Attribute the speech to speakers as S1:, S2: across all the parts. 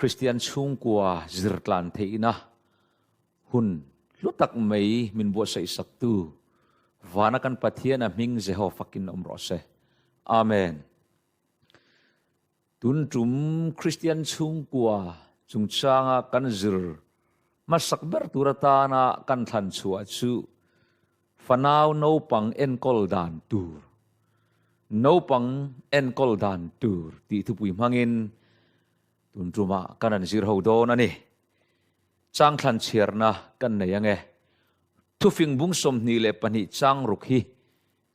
S1: Kristian chhungkua zirtlan theihna hun hlu tak mai min buatsaih saktu vana kan Pathian a hming Jehova fakin awm rawh se. Amen. Tun tum Kristian chhungkua chungchanga kan zir hmasak ber tur atana kan thlan chhuah chu Fanau naupang enkawl dan tur, Naupang enkawl dan tur tih thupui hmangin tun tumah kan han zir ho dawn a ni. Changthlan chhiarna kan nei ange. Thufing bung 22 chang ruk hi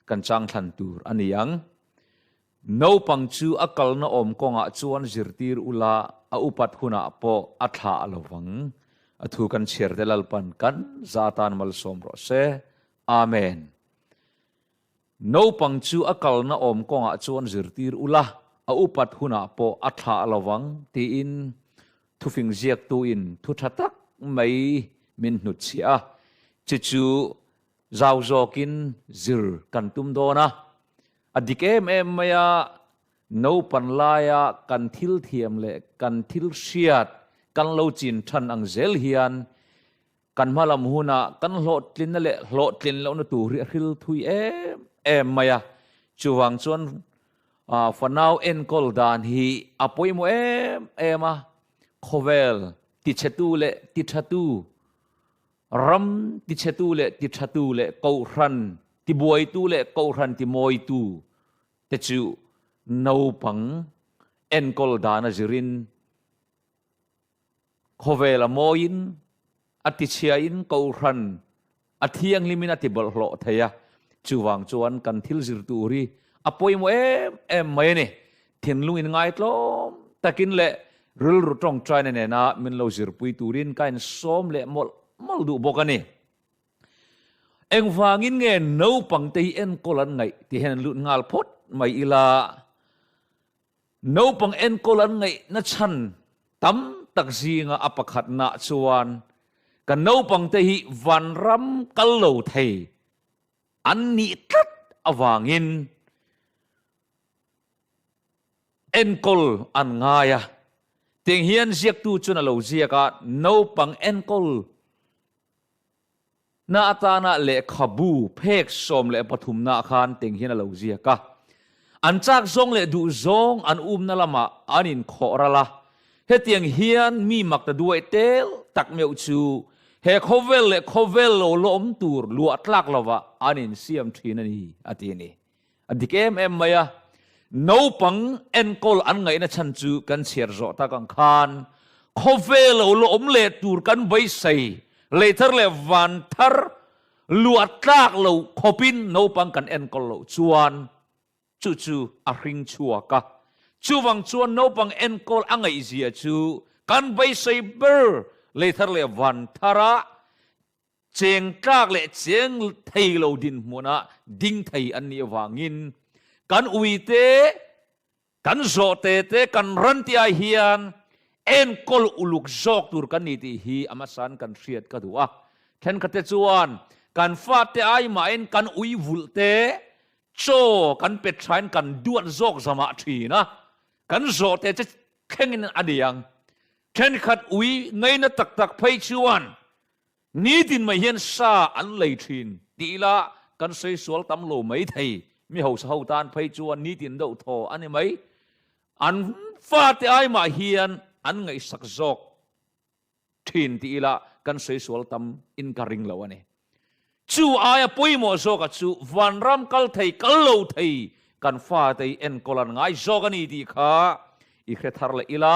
S1: kan changthlan tur a ni ang. Naupang chu a kalna awm kawngah chuan zirtir ula a upat hunah pawh a thlah lovang. A thu kan chhiar te Lalpan kan za tan malsawm rawh se. Amen. Naupang chu a kalna awm kawngah chuan zirtir ula a upat hunah pawh a thlah lovang tiin thufing ziaktuin thu tha tak mai min hnutchhiah a. Chu chu zau zawkin zir kan tum dawn a. A dik em em mai a, naupan laia kan thil thiam leh kan thil hriat kan lo chin than ang zel hian kan hmalam hunah kan hlawhtlinna leh hlawhtlin lohna tur hi a hril thui em em mai a. Chuvang chuan fanau enkawl dan hi a pawimawh em em a, khawvel tichhetu leh tithatu Ram tichhetu leh tithatu leh kohhran tibuaitu leh kohhran timawitu te chu naupang enkawl dan a zirin khawvel a mawiin a tichhiain kohhran a thianghlimin a tibawlhhlawh thei a. Chuvang chuan kan thil zir tur hi a pawimawh em em mai a ni. Thinlung in ngaitlawm takin leh rilru tawngtaina nena min lo zirpui turin ka insawm leh mawlh mawlh duh bawk a ni. Engvangin nge naupangte hi enkawl an ngaih tih hian an lut nghal phawt mai ila, naupang enkawl an ngaihna chhan tam tak zinga a pakhatna chuan kan naupangte hi vanram kal lo thei an nih tlat avangin Enkawl an ngai a, tiang hian ziaktu chuan a lo ziak a, naupang enkawl na atana lehkhabu phek 13 na khan tiang hian a lo ziak a. An chak zawng leh duh zawng an umna lamah an inkhawh ral a, hetiang hian mi mak ta duai tel tak meuh chu he khawvel leh khawvel lo la awm tur luah tlak lovah an insiam thin a ni, a ti a ni. A dik em em mai a, naupang enkawl an ngaihna chhan chu kan chhiar zawh tak ang khan khawvel lo la awm leh tur kan beisei, lei thar leh van thar luah tlak lo khawpin naupang kan enkawl loh chuan chu chu a hring chhuak a. Chuvang chuan naupang enkawl a ngaihzia chu kan beisei ber lei thar leh van thara Cheng tlak leh cheng thei lo dinhmunah ding thei an nih avangin kan uite, kan zawhte te, kan ran tih ah hian enkawl uluk zawk tur kan ni tih hi a hmasain kan hriat ka duh a. Thenkhatte chuan kan fate ai mahin kan ui vulh te, chaw kan pe thain kan duat zawk zamah thin a, kan zawhte che thlengin a ni ang. Thenkhat ui ngaina tak tak phei chuan Nitin mai hian sa an lei thin tih ila kan sawi sual tam lo mai thei. Mi hausa ho tan phei chuan nitin deuh thaw a ni mai. An fate ai mah hian an ngaihsak zawk thin tih ila kan sawi sual tam in ka ring lo a ni. Chu aia pawimawh zawka chu vanram kal thei kal lo thei kan fate hi enkawl an ngai zawk a ni tih kha i hre thar leh ila.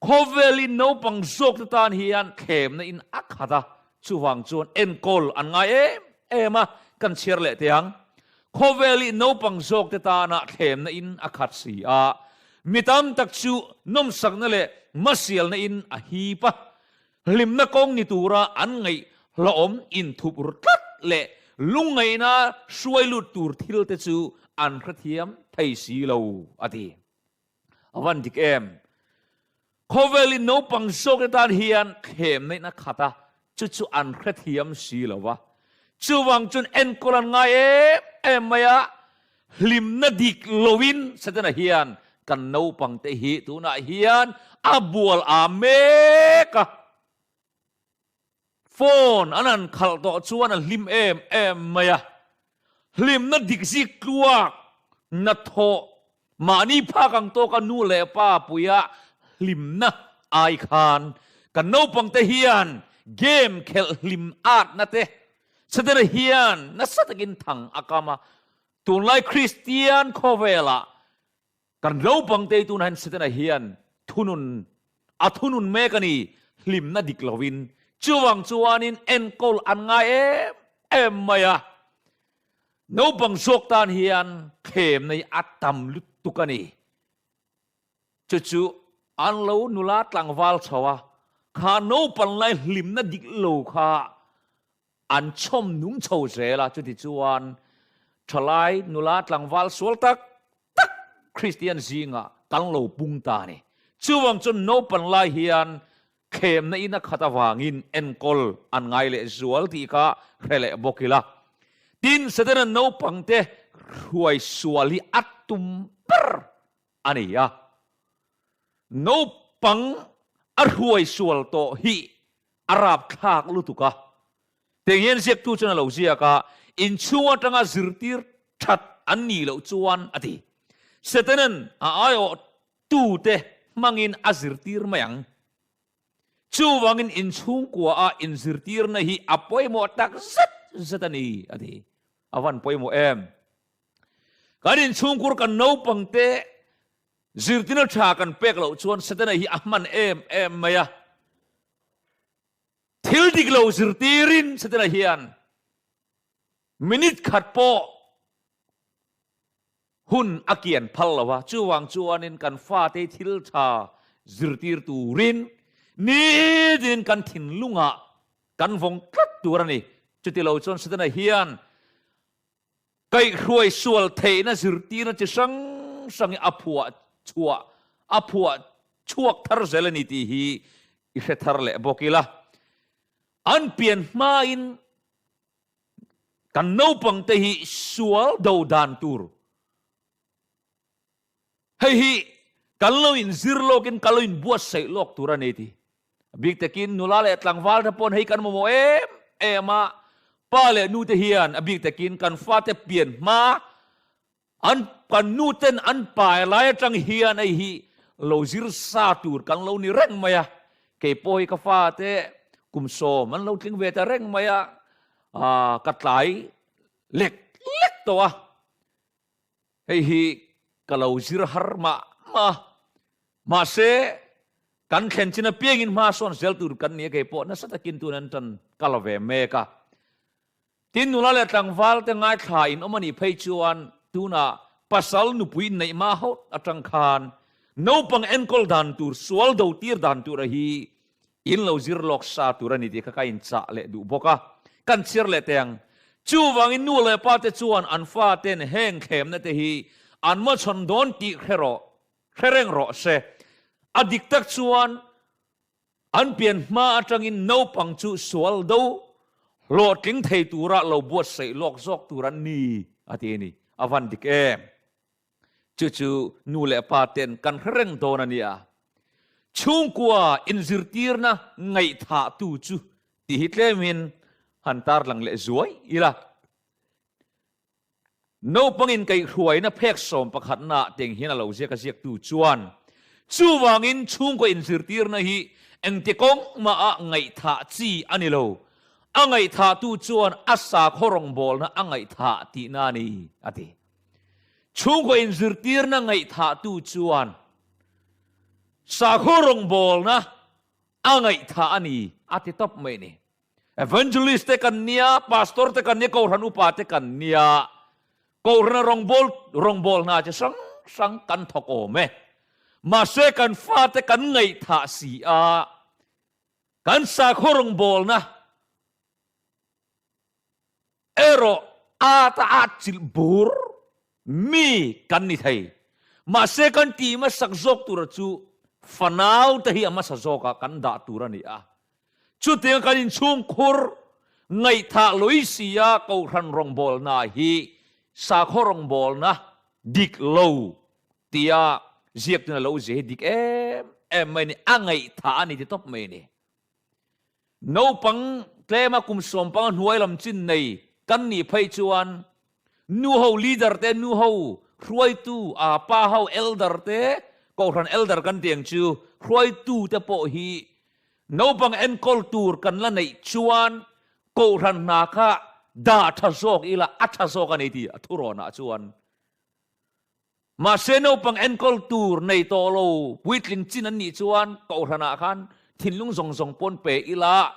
S1: Khawvelin naupang zawkte tan hian thlemna in a khat a, chuvang chuan enkawl an ngai em em a, kan chhiar leh teh ang. Khawvelin naupang zawkte tana thlemna in a khat si a, mi tam tak chu nawmsakna leh hmasialna in a hip a, hlimna kawng ni tura an ngaih hlawhawm inthup ru tlat leh lungngaihna hruai lut tur thilte chu an hrethiam thei si lo, a ti. A van dik em? Khawvelin naupang zawkte tan hian thlemnain a khat a, chu chu an hrethiam si lo va. Chuvang chuan enkawl an ngai em em mai a, hlimna dik loin Setana hian kan naupangte hi tunah hian a bual a mek a. Phone an han khalh tawh chuan a hlim em em mai a, hlimna dik zik tluak hnathawh mahni phak ang tawka nu leh pa puia hlimna ai khan kan naupangte hian game khelh hlim atna te Setana hian nasa takin thang a kam a, tunlai Kristian khawvelah Kan naupangte tunah hian Setana hian thunun a thunun mek a ni, hlimna dik lovin. Chuvang chuanin enkawl an ngai em em mai a. Naupang zawk tan hian thlemna hi a tam lutuk a ni. Chu chu an lo nula tlangval chho a, kha naupang lai hlimna dik lo kha An chhawm nung chho zel a, chuti chuan thalai nula tlangval sual tak tak Kristian zingah kan lo pung ta a ni. Chuvang chuan naupan lai hian thlemna in a khat avangin enkawl an ngai leh zual tih kha hre leh bawk ila. Tin, Setana naupangte hruai sual hi a tum ber a ni a. Naupang a hruai sual tawh hi a rapthlak lutuk a. Tiang hian ziaktu chuan a lo ziak a, Inchhung atanga zirtir that an nih loh chuan a ti. Setanan a aiawh tute hmangin a zirtir mai ang. Chuvangin inchhungkua a inzirtirna hi a pawimawh tak zet zet a ni, a ti. A van pawimawh em? Kan inchhungkur kan naupangte zirtirna tha kan pek loh chuan Setana hi a hman em em mai a. Thil dik lo zirtirin Setana hian minute khat pawh hun a kian phal lo a, chuvang chuanin kan fate thil tha zirtir turin nitin kan thinlungah kan vawng tlat tur a ni. Chuti lo chuan Setana hian Kaihhruai sual theihna zirtirna chi hrang hrang hi a phuah chhuah a phuah chhuak thar zel a ni tih hi i hre thar leh bawk ila. An pian hmain kan naupangte hi sual do dan tur Hei hi kan lo inzir lawkin kan lo inbuatsaih lawk tur a ni ti. A bik takin nula leh tlangval te pawn hei kan mamawh em em a, pa leh nu te hian a bik takin kan fate pian hma an kan nu ten an pai lai atang hian hei hi lo zir sa tur kan lo ni reng mai a. Kei pawh hi ka fate kum sawm an lo tling ve ta reng mai a, ka tlai lek lek tawh a. Hei hi ka lo zir har mah mah a, mahse kan thlen chin apiangin hma sawn zel tur kan ni a, kei pawh nasa takin tun an tan ka la ve mek a. Tin, nula leh tlangval te ngaithla in awm a nih phei chuan tunah pasal nupui inneih hma hauh atang khan naupang enkawl dan tur, sual do tir dan tur a hi In lo zir lawk sa tur a ni tih kha ka inchah leh duh bawk a, kan chhiar leh teh ang. Chuvangin nu leh pa te chuan an fa ten heng thlemna te hi an machhawn dawn tih hre rawh, hre reng rawh se. A dik tak chuan an pian hma atangin naupang chu sual do hlawhtling thei tura lo buatsaih lawk zawk tur an ni a ti a ni. A van dik em? Chu chu nu leh pa ten kan hre reng dawn a nia. Chhungkua inzirtirna ngaihthahtu chu tih hi tlemin han tarlang leh zuai ila. Naupangin kaihhruaina phek sawm pakhatna teng hian a lo ziak a ziaktu chuan, Chuvangin chhungkaw inzirtirna hi engti kawng maha ngaihthah chi a ni lo. A ngaihthahtu chuan a sakhaw rawngbawlna a ngaihthah tihna a ni, a ti. Chhungkaw inzirtirna ngaihthahtu chuan sakhaw rawngbawlna a ngaihthah a ni a ti tawp mai ni. Evangelist te kan nia, pastor te kan nia, kohhran upa te kan nia, kohhrana rawngbâwl rawngbâwl hna chi hrang hrang kan thawk awm e. Mahse kan fate kan ngaihthah si a, kan sakhaw rawngbâwlna Erawh at a atchilh bur mi kan ni thei. Mahse kan tih hmasak zawk tura chu fanau te hi a hmasa zawkah kan dah tur a ni a. Chutianga kan inchhungkhur ngaihthah lawih si a Kohhran rawngbawlna hi sakhaw rawngbawlna dik lo tia. Ziaktun a lo zia hi dik em em mai a ni, a ngaihthah a ni ti tawp mai a ni. Naupang tlema kum sawmpanga hnuai lam chin nei kan nih phei chuan nuho leader te, nuho hruaitu, aa pa ho elder te, kohhran elder kan tih ang chu, hruaitu te pawh hi naupang enkawl tur kan la neih chuan kohhran hna kha dah tha zawk ila a tha zawk a ni tih a thurawnah chuan Mahse naupang enkawl tur nei tawh lo puitling chin an nih chuan kohhranah khan thinlung zawng zawng pawn pe ila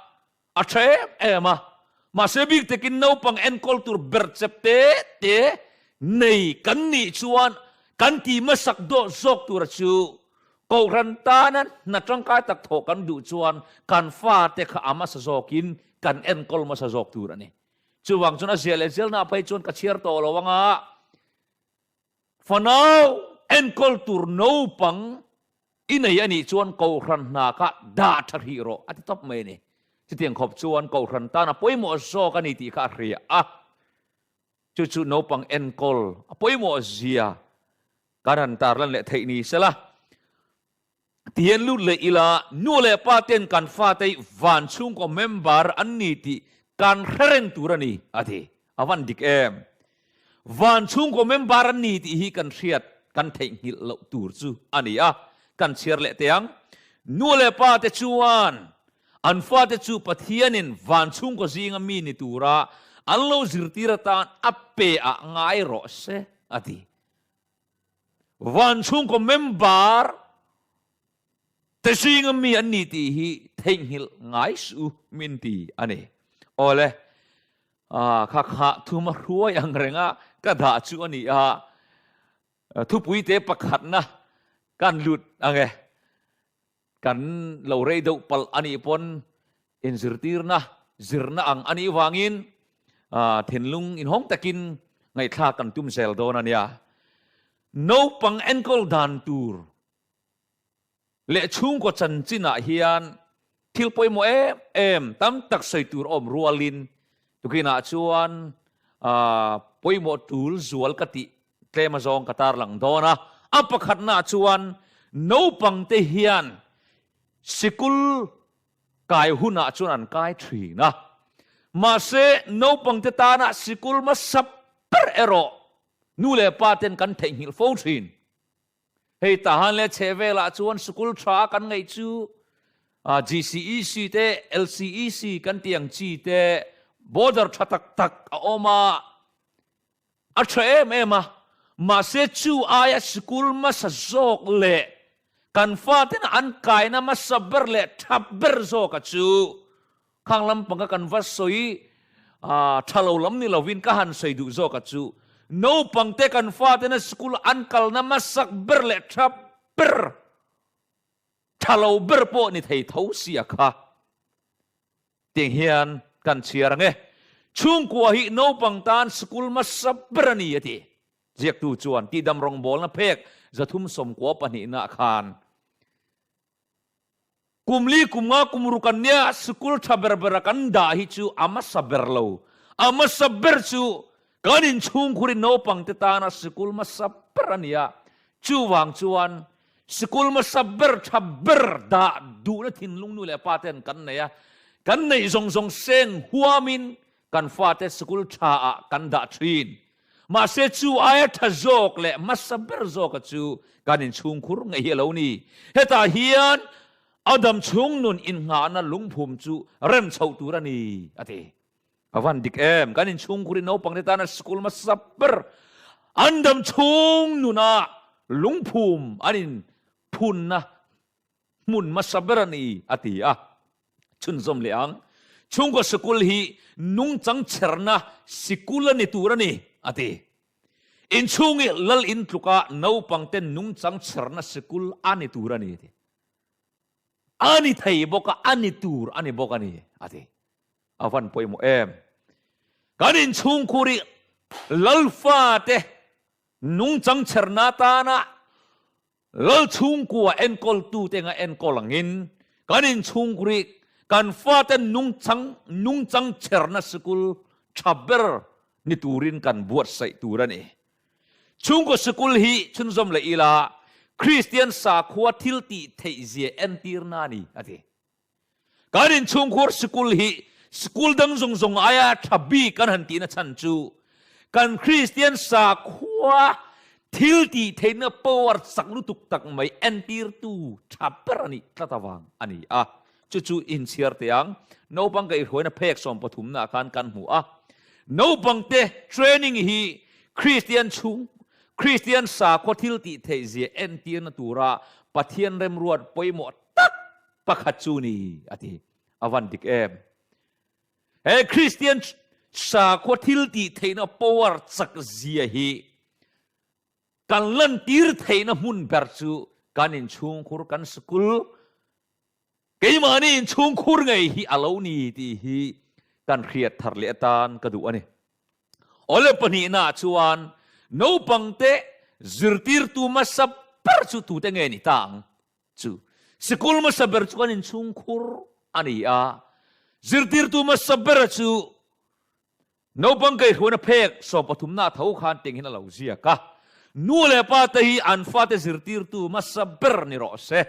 S1: a tha em em a. Mahse bik takin naupang enkawl tur ber chep te te nei kan nih chuan kan ti hmasak dawh zawk tura chu kohhran tana hna tangkai tak thawh kan duh chuan kan fate kha a hmasa zawkin kan enkawl hmasa zawk tur a ni. Chuvang chuan a ziah leh zelnaah phei chuan ka chhiar tawh lo anga. Fanau enkawl tur naupang i nei a nih chuan Kohhran hna kha dah tha hrih rawh a ti tawp mai a ni. Chutiang khawp chuan Kohhran tan a pawimawh zawk a ni tih kha a hria a. Chu chu naupang enkawl a pawimawh zia kan han tarlan leh theih ni sela. Tihian lut leh ila, nu leh pa ten kan fate hi van chhungkaw member an ni tih kan hre reng tur a ni, a ti. A van dik em? Van chhungkaw member an ni tih hi kan hriat, kan theihnghilh loh tur chu a ni a, kan chhiar leh teh ang. Nu leh pa te chuan an fate chu Pathianin van chhungkaw zinga mi ni tura an lo zirtir atan a pe ah ngai rawh se, a ti. Van chhungkaw member te zinga mi an ni tih hi theihnghilh ngai suh u min ti a ni. Awle, kha kha thuma hruai ang renga ka dah chu a ni a, thupui te pakhatna kan lut ang e. Kan lo rei deuh palh a nih pawn inzirtirna, zirna ang a nih vangin thinlung inhawng takin ngaihthlak kan tum zel dawn a nia. Naupang enkawl dan tur leh chhungkaw chanchinah hian thil pawimawh em em tam tak sawi tur awm rualin tukinah chuan pawimawh tul zual ka tih Tlem azawng ka tarlang dawn a, a pakhatnaah chuan naupangte hian sikul kai hunah chuan an kai thin a, mahse naupangte tana sikul hmasa ber erawh nu leh pa ten kan theihnghilh fo thin. Hei tahan leh chheh velah chuan sikul tha kan ngaih chu GCEC te LCEC kan tih ang chi te border tha tak tak a awm a, A tha em em a, mahse chu aia sikul hmasa zawk leh kan fatena an kaina hmasa ber leh tha ber zawka chu khang lampanga kan va sawi tha lo lam ni lovin ka han sawi duh zawka chu naupangte kan fatena sikul an kalna hmasak ber leh tha ber tha lo ber pawh ni thei tho sia kha. Tiang hian kan chhiar ang e. Chhungkua hi naupang tan sikul hmasa ber a ni a ti. Ziaktu chuan tihdam rawngbawlna phek 390 pahnihna khan kum li kum nga kum ruk an nia sikul tha ber bera kan dah hi chu a hmasa ber lo. A hmasa ber chu kan inchhungkhurin naupangte tana sikul hmasa ber a ni a. Chuvang chuan Sikul hmasa ber tha ber dah duhna thinlung nu leh pa ten kan nei a, kan neih zawng zawng seng huamin kan fate sikul tha ah kan dah thin. Mahse chu aia tha zawk leh hmasa ber zawka chu kan inchhungkhur ngei hi a lo ni. Hetah hian a dam chhung nun innghahna lungphum chu rem chhoh tur a ni, a ti. A van dik em? Kan inchhungkhurin naupangte tana school hmasa ber an dam chhung nuna lungphum an in phunna hmun hmasa ber a ni a ti a. Chhunzawm leh ang. Chhungkaw sikul hi nungchang chherna sikul a ni tur a ni a ti. Inchhung hi lal in tluka naupangte nungchang chherna sikul a ni tur a ni a ti. A ni thei bawk a, a ni tur a ni bawk a ni a ti. A van pawimawh em? Kan inchhungkhur hi Lalfate nungchang chherna atana Lal chhungkua enkawltute anga enkawl angin kan inchhungkhur hi kan fate nungchang nungchang chherna sikul tha ber ni turin kan buatsaih tur a ni. Chhungkaw sikul hi chhunzawm leh ila. Kristian sakhua thil tih theih zia entirna a ni, a ti. Kan inchhungkhur sikul hi sikul dang zawng zawng aia tha bik kan han tihna chhan chu kan Kristian sakhua thil tih theihna power chak lutuk tak mai entirtu tha ber a nih tlat avang a ni a. Chu chu inchhiar teh ang. Naupang kaihhruaina phek sawmpathumnaah khan kan hmu a. Naupangte training hi Kristian chhung Kristian sakhua thil tih theih zia entirna tura Pathian remruat pawimawh tak pakhat chu ni, a ti. A van dik em? He Kristian sakhua thil tih theihna power chak zia hi kan lantir theihna hmun ber chu kan inchhungkhur, kan sikul, keimahni inchhungkhur ngei hi a lo ni tih hi kan hriat thar leh atan ka duh a ni. Awle pahnihnaah chuan naupangte zirtirtu hmasa ber chu tute nge ni ta ang? Chu sikul hmasa ber chu kan inchhungkhur a ni a, zirtirtu hmasa bera chu naupang kaihhruaina phek sawmpathumna tho khan teng hian a lo ziak a. Nu leh pa te hi an fate zirtirtu hmasa ber ni rawh se.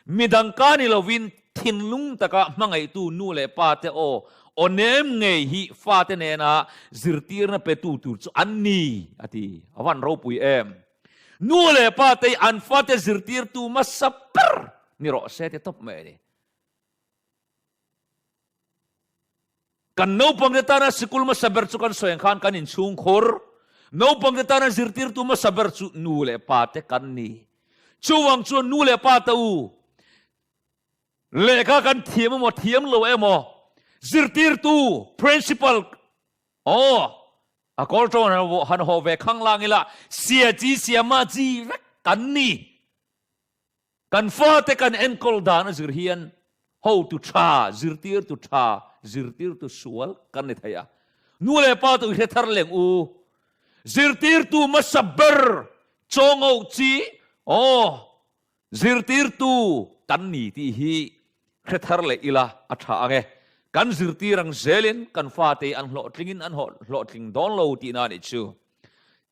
S1: Midang ka ni lovin thinlung taka hmangaihtu nu leh pa te aw aw nem ngei hi fate nena zirtirna petu tur chu an ni, a ti. A van ropui em! Nu leh pa te hi an fate zirtirtu hmasa ber ni rawh se ti tawp mai a ni. Kan naupangte tana sikul hmasa ber chu kan sawi ang khan kan inchhungkhur. Naupangte tana zirtirtu hmasa ber chu nu leh pa te kan ni. Chuvang chuan nu leh pa te u, lehkha kan thiam emaw thiam lo emaw, zirtirtu, principal, aw, a kawl tawng han haw ve khang lang ila, sia chi sia ma chi vek kan ni. Kan fate kan enkawl dan a zir hian hotu tha, zirtirtu tha, zirtirtu sual kan ni thei a. Nu leh pa tu i hre thar leng u. Zirtirtu hmasa ber chawngo chi aw zirtirtu kan ni tih hi hre thar leh ila a tha ang e. Kan zirtir ang zelin kan fate an hlawhtlingin an hlawhtling dawn lo tihna a nih chu.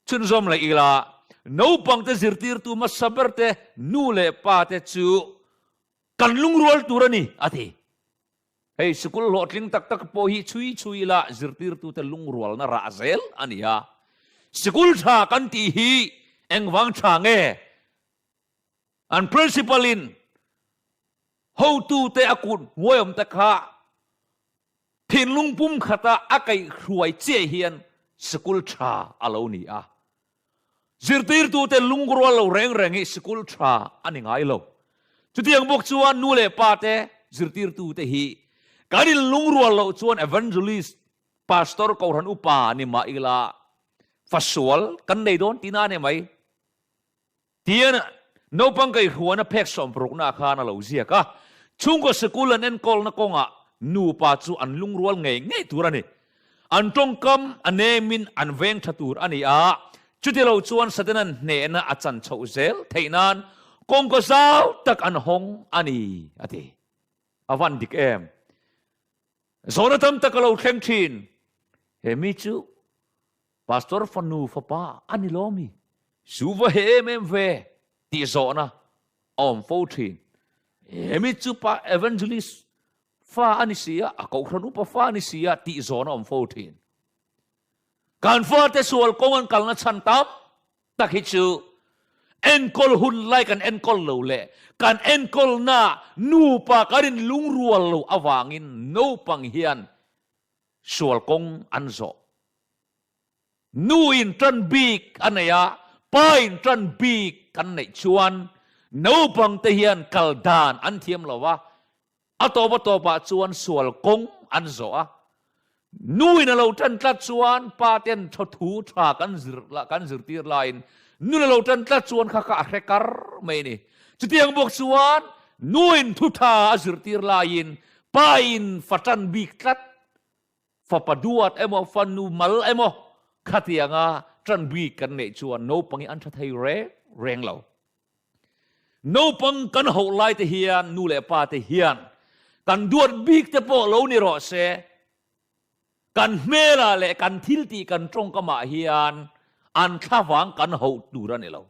S1: Chhunzawm leh ila, naupangte zirtirtu hmasa berte nu leh pate chu kan lungrual tur a ni, a ti. Hei sikul hlawhtling tak tak pawh hi chhui chhui ila zirtirtute lungrualna rah zel a ni a. Sikul tha kan tih hi engvang tha nge? An principal in hotute a kut hnuaiawm te kha Thinlung pum khata a kaihhruai chiah hian sikul tha a lo ni a. Zirtirtute lungrual lo reng reng hi sikul tha a ni ngai lo. Chutiang bawk chuan nu leh pa te, zirtirtute hi kan inlungrual loh chuan evangelist, pastor, kohhran upa ni mah ila fasual kan nei dawn tihna a ni mai. Tian naupang kaihhruaina phek sawmparuknaah khan a lo ziak a, chhungkaw sikul an enkawlna kawngah nupa chu an lungrual ngei ngei tur a ni. An tawngkam a nemin an veng tha tur a ni a, chutilo chuan Satanan hnehna a chan chhoh zel theih nan kawngka zau tak an hawng a ni, a ti. A van dik em? Zawhna tam tak a lo thleng thin. He mi chu Pastor fanu fapa a ni lo mi? Zu va he em em ve tih zawhna a awm fo thin. Hemi chu pa evangelist fa a ni si a, a kohhran upa fa a ni si a tih zawhna a awm fo thin. Kan fate sual kawng an kalna chhan tam tak hi chu enkawl hun lai kan enkawl lo leh kan enkawlna nupa kan inlungrual lo avangin naupang hian sual kawng an zawh. Nu in tan bik a nei a, pa in tan bik kan neih chuan naupang te hian kal dan an thiam lo a, a tawp a tawpah chuan sual kawng an zawh a. Nu in a lo tan tlat chuan pa ten thaw thu tha kan zir kan zirtir laiin nun a lo tan tlat chuan kha kha a hre kar mai a ni. Chutiang bawk chuan nu in thu tha a zirtir laiin pa in fa tan bik tlat Fapa duat emaw, fanu mal emaw khatianga ṭan bik kan neih chuan naupang hi an ṭha thei reng reng lo. Naupang kan hoh lai te hian nu leh pa te hian kan duat bik te pawh lo ni rawh se, kan hmelah leh kan thiltih kan ṭawngkamah hian an thlavang kan hoh tur a ni lo.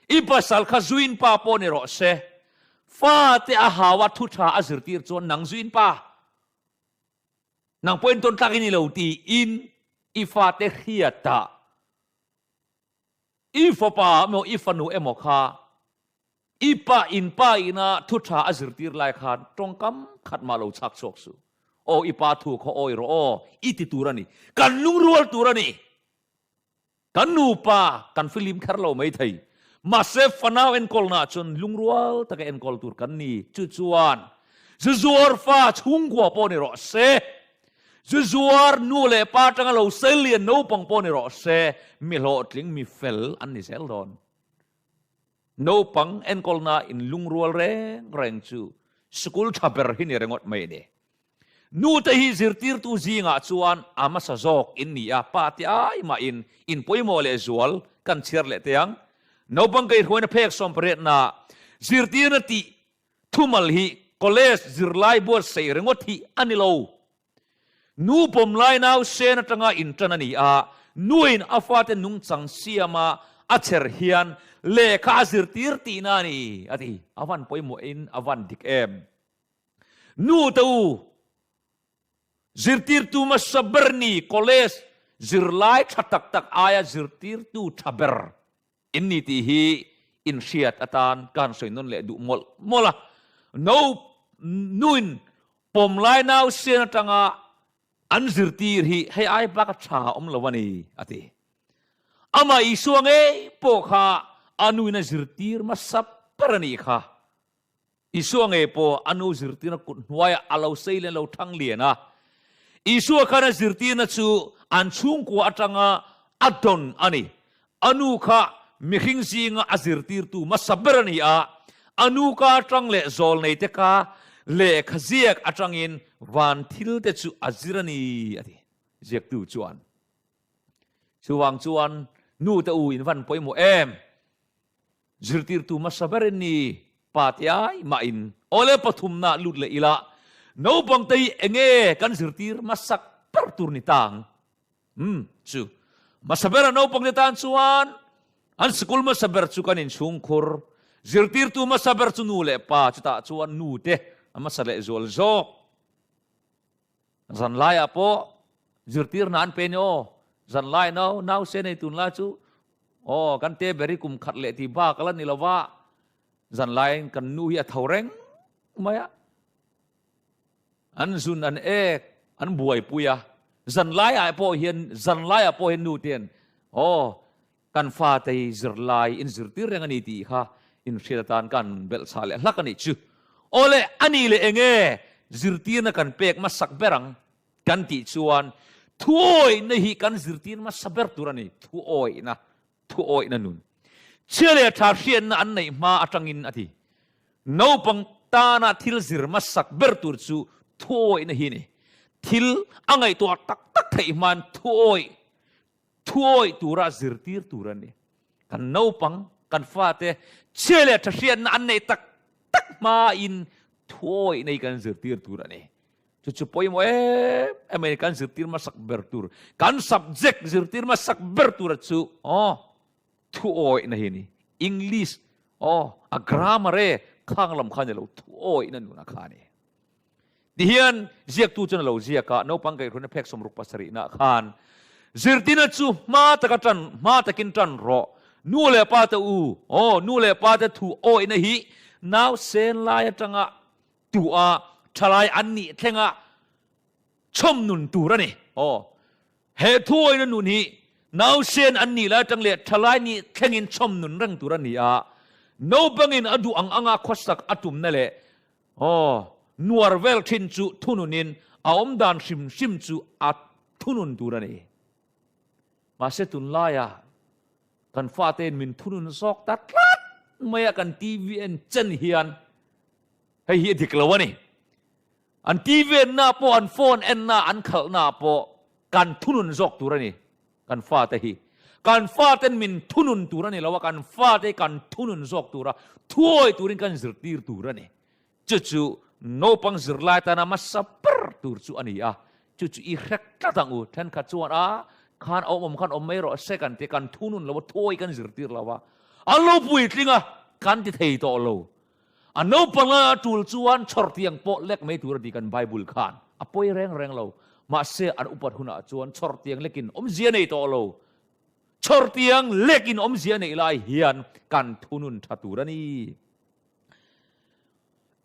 S1: I pasal kha zuin pa pawh ni rawh se. Fate a hau a thu tha a zirtir chuan nang zuin pa, nang pawh entawn tlak i ni lo tiin i fate hriatah i fapa emaw i fanu emaw kha i pa in pa ina thu tha a zirtir lai khan tawngkam khat mah lo chhak chhuak suh. Aw i pa thu khaw awi rawh aw i ti tur a ni. Kan lungrual tur a ni. Kan nupa kan filim kher lo mai thei. Mahse fanau enkawlnaah chuan lungrual taka enkawl tur kan ni. Chu chuan zu zuar fa chhungkua pawh ni rawh se, zu zuar nu leh pa atanga lo sel lian naupang pawh ni rawh se, mi hlawhtling, mi fel an ni zel dawn. Naupang enkawlnaa in lungrual reng reng chu sikul tha ber hi ni ringawt mai a ni. Nute hi zirtirtu zingah chuan a hmasa zawk in ni a, pa te ai mahin in pawimawh leh zual kan chhiar leh teh ang. Naupang kaihhruaina phek sawmpariatna zirtirna tih thumal hi college zirlai buatsaih ringawt hi a ni lo. Nu pawmlai nausen atanga intan a ni a, nuin a fate nungchang siama a chher hian lehkha a zirtir tihna a ni, a ti. A van pawimawhin a van dik em? Nu te u, zirtirtu hmasa ber ni college zirlai tha tak tak aia zirtirtu tha ber in ni tih hi in hriat atan ka han sawi nawn leh duh mawlh mawlh a. No, nuin pawmlai nausen atanga an zirtir hi hei ai bak a tha awm lo a ni, a ti. Amah Isua ngei pawh kha a nuin a zirtir hmasa ber a nih kha. Isua ngei pawh a nu zirtirna kut hnuaiah a lo sei leh lo thang lian a. Isua khan a zirtirna chu an chhungkua atanga a dawn a ni. A nu kha mihring zinga a zirtirtu hmasa ber a ni a, a nu ka atang leh zawlneite ka lehkha ziak atangin van thilte chu a zir a ni, a ti. Ziaktu chuan. Chuvang chuan nute u in van pawimawh em? Zirtirtu hmasa ber in ni pa te ai mah in awle pathumna lut leh ila naupang te hi enge kan zirtir hmasak ber tur ni ta ang? Umm chu hmasa ber a naupang te tan chuan an sikul hmasa ber chu kan inchhungkhur, zirtirtu hmasa ber chu nu leh pa chutah chuan nu te a hmasa leh zual zawk. Zanlaiah pawh zirtirna an pe ni aw, zanlai nau nau se nei tunlai chu aw kan te ber hi kum khat leh tih bak a la ni lo va, zanlaiin kan nu hi a tho reng mai a, an zun an ek an buaipui a, zanlaiah pawh hian zanlaiah pawh hian nu te hian aw Kan fate hi zirlai in zirtir reng a ni tih kha inhriat atan kan belh chhah leh hlak a nih chu. Awle, a nih leh enge zirtirna kan pek hmasak ber ang kan tih chuan thuawihna hi kan zirtir hmasa ber tur a ni, thuawihna, thuawihna nun. Chhia leh tha hriatna an neih hma atangin a ti. Naupang tana thil zir hmasak ber tur chu thuawihna hi a ni. Thil a ngaihtuah tak tak theih hmain thuawih Thuawih tura zirtir tur a ni. Kan naupang, kan fate chhia leh tha hriatna an neih tak tak hmain thuawih nei kan zirtir tur a ni. Chu chu pawimawh em em a ni, kan zirtir hmasak ber tur, kan subject zirtir hmasak ber tura chu aw thuawihna hi a ni. English aw a grammar e khang lam kha a ni lo, thuawihna nuna kha a ni. Tihian ziaktu chuan a lo ziak a, naupang kaihhruaina phek 67 nah khan, Zirtina chu hma taka tan, hma takin tan rawh. Nu leh pa te u, aw, nu leh pa te thu awihna hi nausen lai atanga tuah thalai an nih thlenga chhawm nun tur a ni. Aw, he thu awihna nun hi nausen an nih lai atang leh thalai nih thlengin chhawm nun reng tur a ni a, naupangin a duh ang anga khawsak a tumna leh Aw, nuar vel thin chu thununin a awm dan hrim hrim chu a thunun tur a ni. Mahse tunlaia kan fatein min thunun zawk ta tlat mai a kan TV en chen hian hei hi a dik lo a ni. An TV enna pawh an phone enna an khalhna pawh kan thunun zawk tur a ni kan fate hi. Kan faten min thunun tur a ni lo a, kan fate kan thunun zawk tur a, thuawi turin kan zirtir tur a ni. Chu chu naupang zirlai tana hmasa ber tur chu a ni a, chu chu i hrek tlat ang u. Thenkhat chuan a, khan awm awm khan awm mai rawh se kan ti, kan thunun lo a, thuawi kan zirtir lo a. An lo puitling a, kan ti thei tawh lo. A naupang a tul chuan chhawrtiang pawh lek mai tur a ti kan Bible khan. A pawi reng reng lo. Mahse an upat hunah chuan chhawrtiang lekin awmzia nei tawh lo. Chhawrtiang lekin awmzia neih lai hian kan thunun tha tur a ni.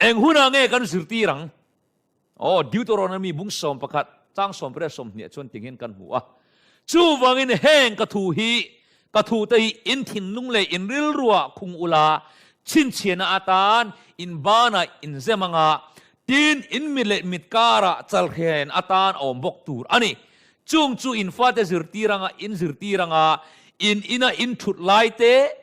S1: Eng hunah nge kan zirtir ang? Aw, Deuteronomy bung 11, chang 28 chuan tingin kan hmu a. Chuvangin heng ka thu hi, ka thute hi in thinlung leh in rilruah khung ula, chhinchhiahna atan in banah in zem anga, tin in mit leh mit karah chalhren atan a awm bawk tur a ni. Chung chu in fate zirtir anga in zirtir anga, in ina in thut lai te,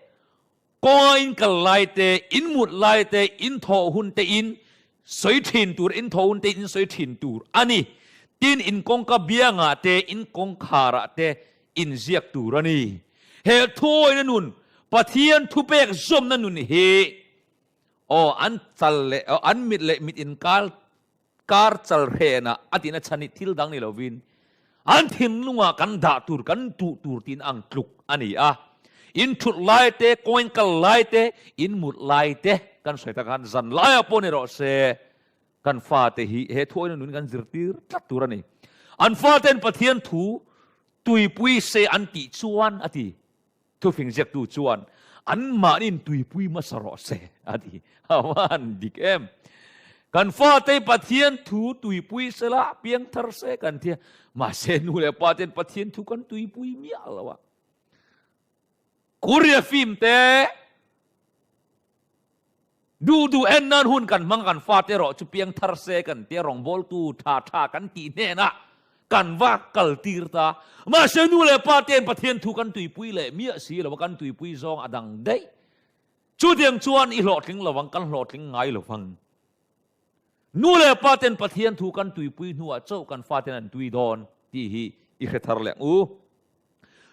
S1: Kawnga in kal lai te, in mut lai te, in thawh hun te in sawi thin tur, in thawh hun te in sawi thin tur a ni. Tin, in kawngka biangah te, in kawngkharah te in ziak tur a ni. He thuawina nun, Pathian thupek zawmna nun hi, aw, an chal leh, aw, an mit leh mit inkar kar chal hrenah a tihna chhan hi thil dang ni lovin an thinlungah kan dah tur, kan tuh tur tiin ang tluk a ni a. In thut lai te, coin kal lai te, in mut lai te kan sawi tak khan zan laiah pawh ni rawh se kan fate hi he thuawina nun kan zirtir tlat tur a ni. An faten Pathian thu tuipui se an tih chuan a ti. Thufing ziaktu chuan anmahniin tuipui hmasa rawh se a ti. A va han dik em! Kan fate Pathian thu tuipui sela piangthar se kan tia. Mahse nu leh pa ten Pathian thu kan tuipui miah lo a. Korea film te Duh duh en nan hun kan hmang kan fate erawh chu piangthar se kan tia rawngbawltu tha tha kan tih hnenah kan va kal tir ta. Mahse nu leh pa te'n Pathian thu kan tuipui leh miah si lo a, kan tuipui zawng a dang daih. Chutiang chuan i hlawhtling lo ang, kan hlawhtling ngai lo vang. Nu leh pa te'n Pathian thu kan tuipui hnuah chauh kan fate'n an tui dawn tih hi i hre thar leh ang u.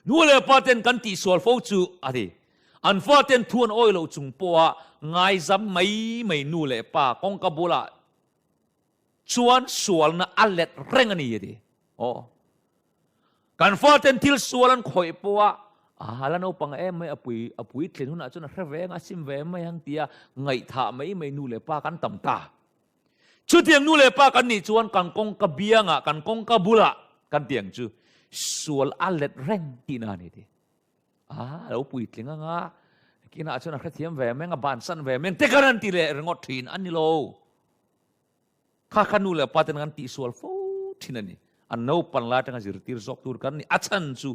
S1: Nu leh pa ten kan tihsual fo chu a ti. An fa ten thu an awi loh chung pawha ngaizam mai mai nu leh pa kawngka bulah chuan sualna a let reng a ni a ti. Aw. Kan fa ten thil sual an khawih pawha a la naupang em mai a pui a puitlin hunah chuan a hre ve ang a sim ve mai ang tia ngaihthah mai mai nu leh pa kan tam ta. Chutiang nu leh pa kan nih chuan kan kawngka biangah, kan kawngka bulah kan tiang chu sual a let reng tihna a ni ti. A lo puitling anga, kinah chuan a hrethiam ve meng, a bansan ve meng te kan han ti leh ringawt thin a ni lo. Kha kha nu leh pa ten kan tihsual fo thin a ni. An naupan lai atanga zirtir zawk tur kan ni. A chhan chu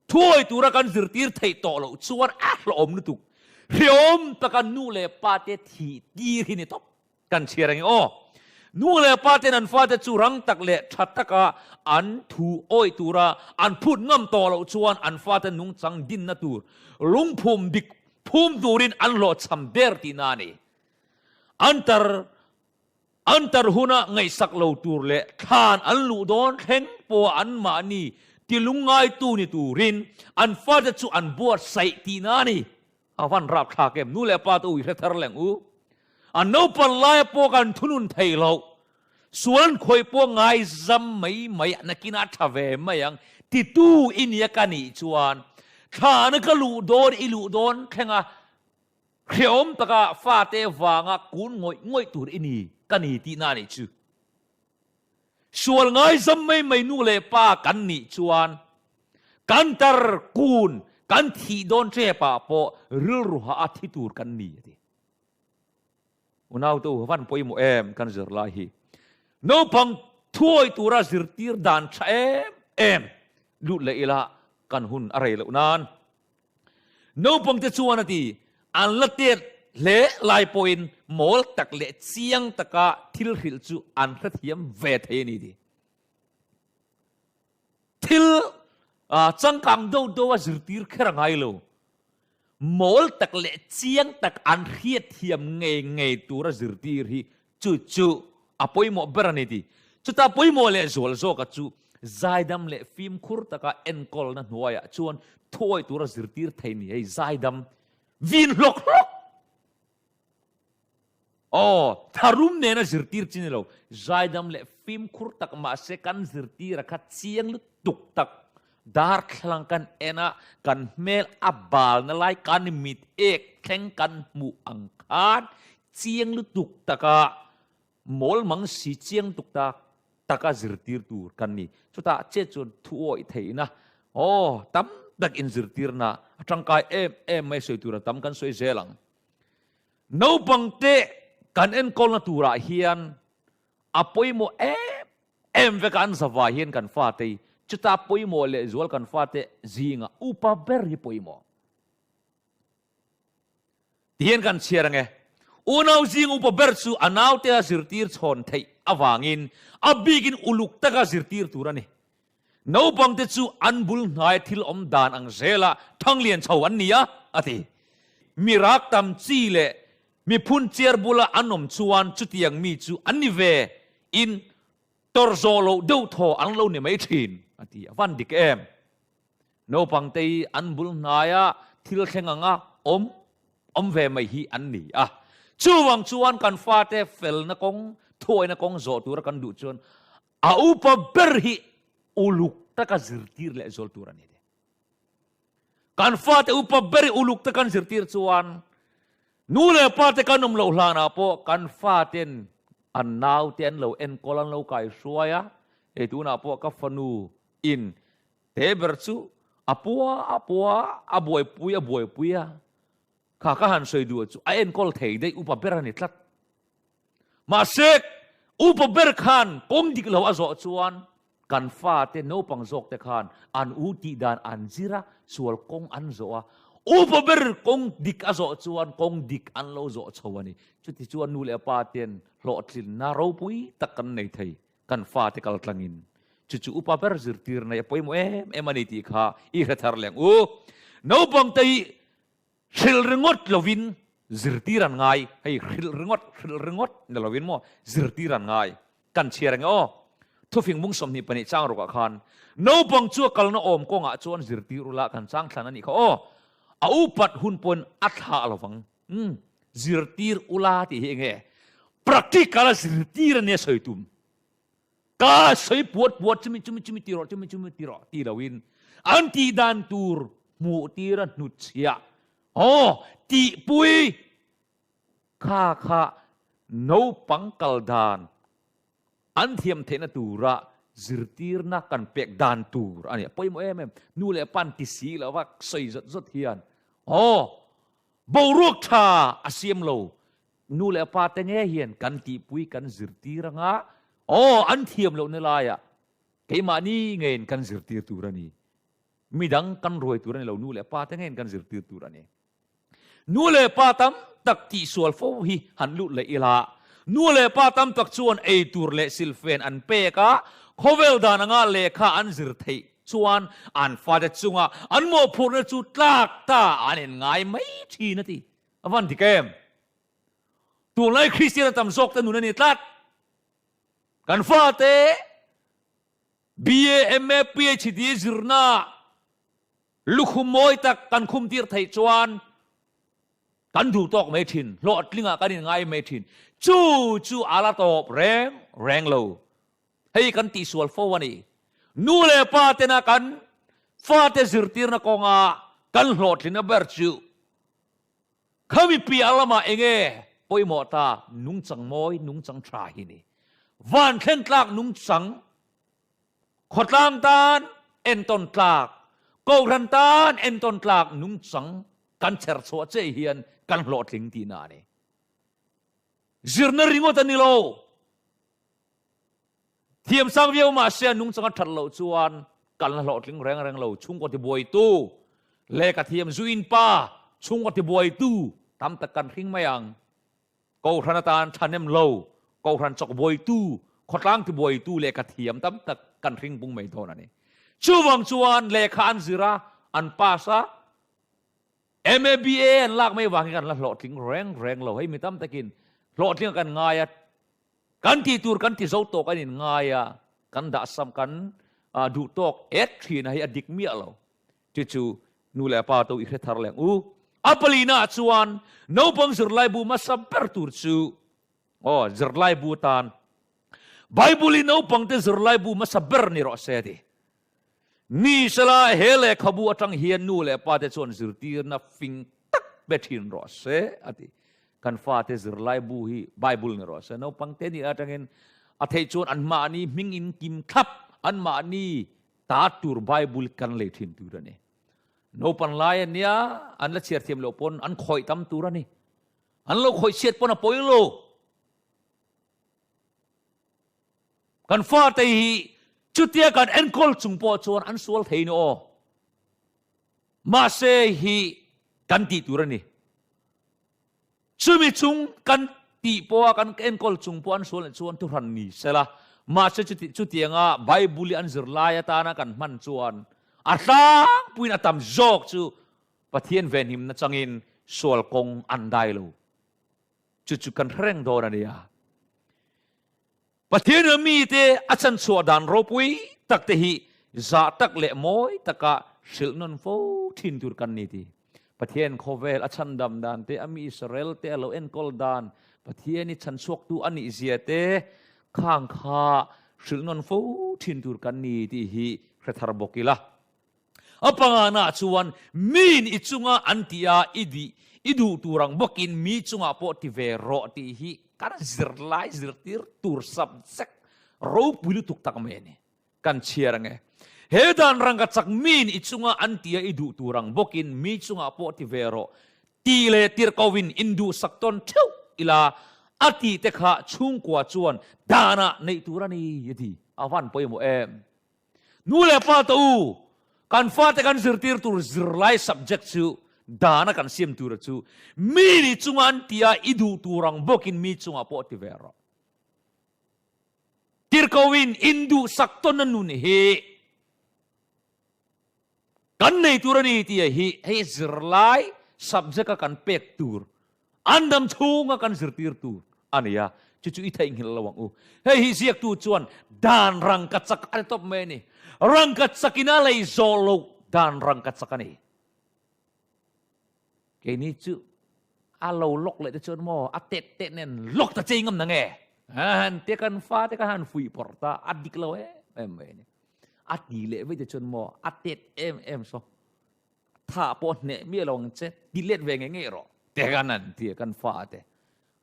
S1: thuawi tura kan zirtir theih tawh loh chuan a hlawhawm lutuk. Hreawm taka nu leh pa te thih tir hi ni tawp. Kan chhiar ang i aw. Nu leh pa ten an fate chu rang tak leh tha taka an thu awih tura an phut ngam tawh loh chuan an fate nungchang dinna tur lungphum dik phum turin an hlawhchham ber tihna a ni. An tar an tar huna ngaihsak lo tur leh thlan an luh dawn thleng pawha anmahni tilungngaitu ni turin an fate chu an buatsaih tihna a ni. A van rap thlak em? Nu leh pa te u i hre thar leng u. An naupan laia pawh kan thunun thei lo. Sual an khawih pawh ngaizam mai mai nakinah a tha ve mai ang titu i nia ka nih chuan thlana ka luh dawn i luh dawn thleng a hreawm taka fate vanga kun ngawih ngawih tur i ni ka ni tihna a nih chu. Sual ngaizam mai mai nu leh pa kan nih chuan kan tar kun kan thih dawn tep ah pawh rilru hah a thi tur kan ni a ti. Unaute u van pawimawh em kan zirlai hi. Naupang thuawi tura zirtir dan tha em em lut leh ila kan hun a rei loh nan. Naupangte chuan a ti, an la tet hle lai pawhin mawl tak leh chiang taka thil hrilh chu an hrethiam ve thei a ni ti. Thil changkang deuh deuh a zirtir kher a ngai lo. Mawl tak leh chiang tak an hriatthiam ngei ngei tura zirtir hi Chu chu a pawimawh ber a ni ti. Chuta pawimawh leh zual zawka chu zaidam leh fimkhur taka enkawlna hnuaiah chuan thuawi tura zirtir thei ni hei zaidam vin hlawk hlawk. Aw, tharum nena zirtir chi ni lo, zaidam leh fimkhur tak mahse kan zirtira kha chiang lutuk tak. Darthlalang kan en a, kan hmel a balna lai kan mit ek thleng kan hmuh ang khan chiang lutuk taka mawl mang si chiang tuk tak taka zirtir tur kan ni. Chutah che chuan thu awih theihna aw tam tak inzirtirna a tangkai em em mai sawi tur a tam kan sawi zel ang. Naupangte kan enkawlna turah hian a pawimawh em em vek a, an zavai hian kan fate hi chuta pawimawh leh zual kan fate zinga upa ber hi pawimawh ti hian kan chhiar ange. Unau zing upa ber chu a naute a zirtir chhawn theih avangin a bikin uluk taka zirtir tur a ni. Naupangte chu an bul hnaia thil awm dan ang zela thanglian chho an ni a, a ti. Mi rak tam chi leh mi phun chiar bula an awm chuan chutiang mi chu an ni ve in tawrh zawh loh deuh thaw an lo ni mai thin, a ti. A van dik em? Naupangte hi an bul hnaia thil thleng anga awm awm ve mai hi an ni a. Chuvang chuan kan fate felna kawng, thuawihna kawng zawh tura kan duh chuan A upa ber hi uluk taka zirtir leh zual tur a ni. Kan fate upa ber hi uluk taka kan zirtir chuan nu leh pa te kan awm loh hlanah pawh kan faten an naute an lo enkawl an lo kaihruai a, hei tunah pawh ka fanu in te ber chu a pua a pua a buaipui a buaipui a, kha ka han sawi duh chu a enkawl thei daih upa ber a ni tlat. Mahse, upa ber khan kawng dik lo a zawh chuan kan fate naupang zawkte khan an u tih dan an zir a, sual kawng an zawh a. Upa ber kawng dik a zawh chuan kawng dik an lo zawh chho a ni. Chuti chuan nu leh pa ten hlawhtlinna ropui tak kan nei thei kan fate kal tlangin. Chu chu upa ber zirtir nei a pawimawh em em a ni tih kha i hre thar leng u. Naupangte hi Hrilh ringawt lovin zirtir an ngai, hei hrilh ringawt, hrilh ringawt ni lovin maw zirtir an ngai. Kan chhiar enge aw? Thufing mung 22 chang rukah khan naupang chu a kalna awm kawngah chuan zirtir ula kan chang thlan a nih kha aw. A upat hun pawhin a thlah lovang. Umm, zirtir ula tih hi enge? Practical a zirtir a nia sawi tum. Ka sawi puat puat chumi chumi chumi ti rawh chumi chumi ti rawh ti loin an tih dan tur hmuh tir a hnutchhiah aw tihpui kha kha naupang kal dan an thiam theihna tura zirtirna kan pek dan tur a ni a pawimawh em em nu leh pa an ti si lo va sawi zawt zawt hian aw boruak tha a siam lo Nu leh pa te nge hian kan tihpui kan zirtir anga aw an thiam loh na laiah keimahni ngeiin kan zirtir tur a ni. Midang kan ruai tur a ni lo, nu leh pa te ngeiin kan zirtir tur a ni. Nu leh pa tam tak tihsual fo hi han lut leh ila, nu leh pa tam tak chuan ei tur leh silfen an pek a, khawvel dan anga lehkha an zir theih chuan an fate chunga an mawhphurhna chu tlak ta an inngai mai thin a ti. A van dik em? Tunlai Kristian a tam zawk te nun a ni tlat. Kan fate BA, MA, PhD zirna lukhum mawi tak kan khum tir theih chuan kan duh tawk mai thin, hlawhtlingah kan inngai mai thin. Chu chu a la tawp reng reng lo. Hei kan tihsual fo a ni. Nu leh pa tena kan fate zirtirna kawnga kan hlawhtlinna ber chu Khami piah lamah enge pawimawh ta nungchang mawi, nungchang tha hi ni. Van thlen tlak nungchang, khawtlang tan entawn tlak, kohhran tan entawn tlak nungchang kan chher chhuah che hian kan hlawhtling tihna a ni. Zirna ringawt a ni lo. Thiam sang viau mahse a nungchang a that loh chuan kalna hlawhtling reng reng lo, chhungkaw tibuaitu, lehkha thiam zuin pa, chhungkaw tibuaitu tam tak kan hring mai ang. Kohhran atan thahnem lo, kohhran chawkbuaitu, khawtlang tibuaitu lehkha thiam tam tak kan hring pung mai dawn a ni. Chuvang chuan lehkha an zir a, an pass a, MABA an lak mai vang hi kan la hlawhtling reng reng lo. Hei mi tam takin hlawhtling a kan ngai a, Kan tih tur kan ti zo tawk an in ngai a, kan dah sam kan duh tawk et thin a hei a dik miah lo. Chu chu nu leh pa to i hre thar leng u. A palina ah chuan naupang zirlaibu hmasa ber tur chu aw zirlaibu atan Bible hi naupangte zirlaibu hmasa ber ni rawh se a ti. Ni sela he lehkhabu atang hian nu leh pa te chuan zirtirna fing tak pe thin rawh se a ti. Kan fate zirlai bu hi Bible ni rawh se. Naupang te nih atangin a theih chuan anmahni hming in kim thlap, anmahni ta tur Bible kan lei thin tur a ni. Naupan lai a nia, an la chhiar thiam loh pawn an khawih tam tur a ni. An lo khawih chhiat pawn a pawi lo. Kan fate hi chutia kan enkawl chung pawh chuan an sual thei ni aw. Mahse hi kan tih tur a ni. Chumi chung kan tih pawha kan enkawl chung pawh an sual leh chuan thuhran ni sela. Mahse chuti chutianga Bible hi an zirlai atana kan hman chuan a tlangpuiin a tam zawk chu Pathian venhimna changin sual kawng an dai lo. Chu chu kan hre reng dawn a nia. Pathian a mite a chanchhuah dan ropui tak te hi zah tak leh mawi taka hrilh nawn fo thin tur kan ni ti. Pathian khawvel a chhandam dan te, a mi Israel te a lo enkawl dan, Pathian i chhanchhuaktu a nih zia te khang kha hrilh nawn fo thin tur kan ni tih hi hre thar bawk ila. A pangana chuan miin i chunga an tih a, i dih, i duh tur ang bawkin mi chungah pawh ti ve rawh tih hi kan zirlai zirtir tur subject ropui lutuk tak mai a ni. Kan chhiar ange. He dan rangka chak miin i chunga an tih a, i duh tur ang bawkin mi chungah pawh ti ve rawh tih leh tirhkohin induhsak tawn theuh ila a tih te kha chhungkua chuan danah neih tur a ni a ti. A van pawimawh em? Nu leh pa te u, kan fate kan zirtir tur zirlai subject chu dana kan siam tura chu mi ni chunga an tia i duh tur ang bawkin mi chungah pawh ti ve rawh. Tirhkohin induhsak tawn a nun hi kan nei tur a ni tia hi hei zirlai subject a kan pek tur An dam chhunga kan zirtir tur a ni a, chu chu i theihnghilh lo ang u. Hei hi ziaktu chuan dan rangkachak a ni tawp mai a ni. Rangkachakin a lei zawh loh dan rangkachak a ni. Keini chu a lo lawk leh te chuan maw a tet tet nen lawk ta chei ngam na nge? Han te kan fa te kha han fuih pawrh ta a dik lo em em mai a ni. A ti leh vei te chuan maw a tet em em saw. Tha pawh hneh miah lo ang che, ti let ve ngei ngei rawh. Te kan an ti a, kan fa te.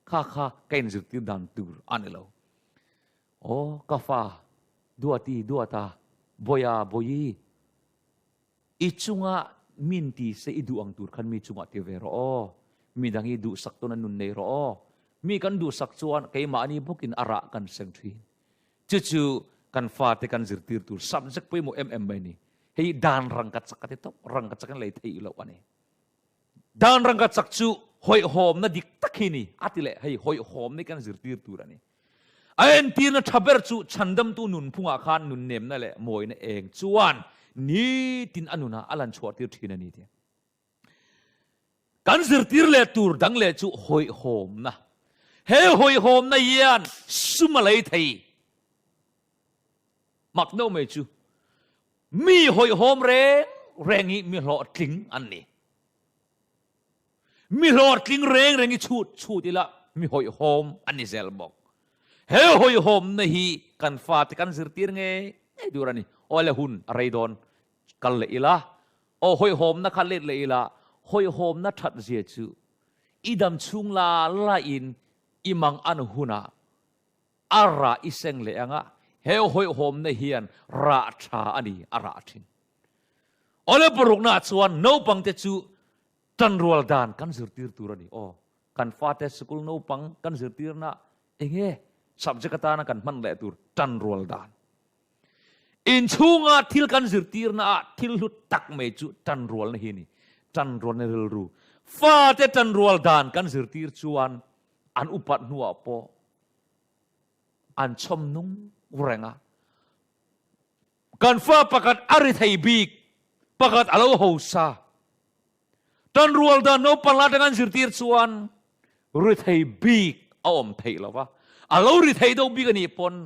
S1: Kha kha ka inzirtir dan tur a ni lo. Aw, ka fa, Duati, Duata, Bawiha, Bawihi, i chunga min ti se i duh ang tur khan mi chungah ti ve rawh aw. Mi dang i duhsak tawn a nun nei rawh aw. Mi kan duhsak chuan keimahni bawkin a rah kan seng thin. Chu chu kan fate kan zirtir tur subject pawimawh em em mai a ni. Hei dan rangkachak a ti tawp, rangkachak in lei theih loh a ni. Dan rangkachak chu hawihhawmna dik tak hi ni a ti leh hei hawihhawmna hi kan zirtir tur a ni. A entirna tha ber chu chhandamtu nunphungah khan nunnemna leh mawina eng chuan nitin a nunah a lan chhuahtir thin a ni ti. Kan zirtir leh tur dang leh chu hawihhawmna. He hawihhawmna hian sum a lei thei. Mak deuh mai chu mi hawihhawm reng reng hi mi hlawhtling an ni. Mi hlawhtling reng reng hi chhut chhut ila mi hawihhawm an ni zel bawk. He hawihhawmna hi kan fate kan zirtir ngei ngei tur a ni. Awle hun a rei dawn kal leh ila, aw hawihhawmna kha let leh ila, hawihhawmna that zia chu i dam chhung la la in i mang an hunah a rah i seng leh anga he hawihhawmna hian rah tha a ni a rah thin. Awle parukna ah chuan naupang te chu tanrual dan kan zirtir tur a ni. Aw kan fate sikul naupang kan zirtirna enge subject atana kan hman leh tur tanrual dan. Inchhunga thil kan zirtirna ah thil hlu tak mai chu tanrualna hi a ni. Tanrualna rilru. Fate tanrual dan kan zirtir chuan an upat hnuah pawh an chhawm nung reng a. Kan fa pakhat a ri thei bik, pakhat a lo hausa. Tanrual dan naupang la atanga an zirtir chuan ri thei bik a awm theih lo va. A lo ri thei deuh bik a nih pawn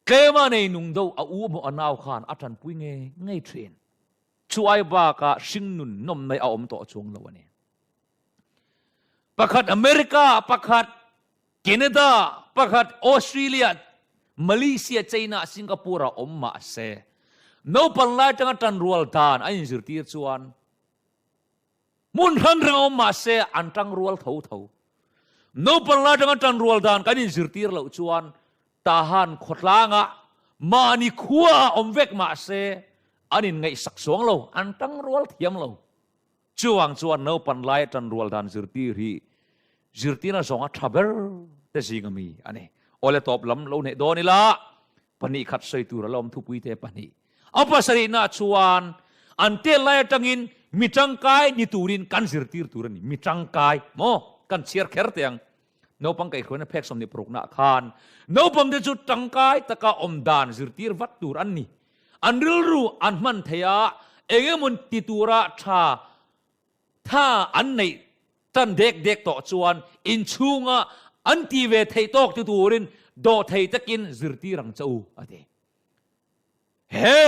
S1: Tlema nei nung deuh a u emaw a nau khan a tanpui ngei ngei thin. Chu ai bakah hringnun nawmna a awm tawh chuang lo a ni. Pakhat America, pakhat Canada, pakhat Australia, Malaysia, China, Singapore ah awm mah se. Naupang lai atanga tanrual dan an inzirtir chuan hmun hrang hrang awm mah se an tangrual tho tho. Naupang lai atanga tanrual dan kan inzirtir loh chuan Tahan khawtlangah mahni khuaah awm vek mah se an inngaihsak suang lo, an tangrual thiam lo. Chuvang chuan naupan laia tanrual dan zirtir hi zirtirna zawnga tha ber te zinga mi a ni. Awle tawp lam lo neih dawn ila, 2 khat sawi tur a la awm thupui te pahnih. A pasarihna chuan an tel lai atangin mi tangkai ni turin kan zirtir tur a ni. Mi tangkai maw? Kan chhiar kher teh ang. Naupang kaihhruaina phek 26 nah khan naupang te chu tangkai taka awm dan zirtir vat tur an ni. An rilru an hman thei a, eng emaw ti tura tha tha an neih tan dek dek tawh chuan inchhunga an ti ve theih tawk ti turin dawhthei takin zirtir ang che u, a ti. He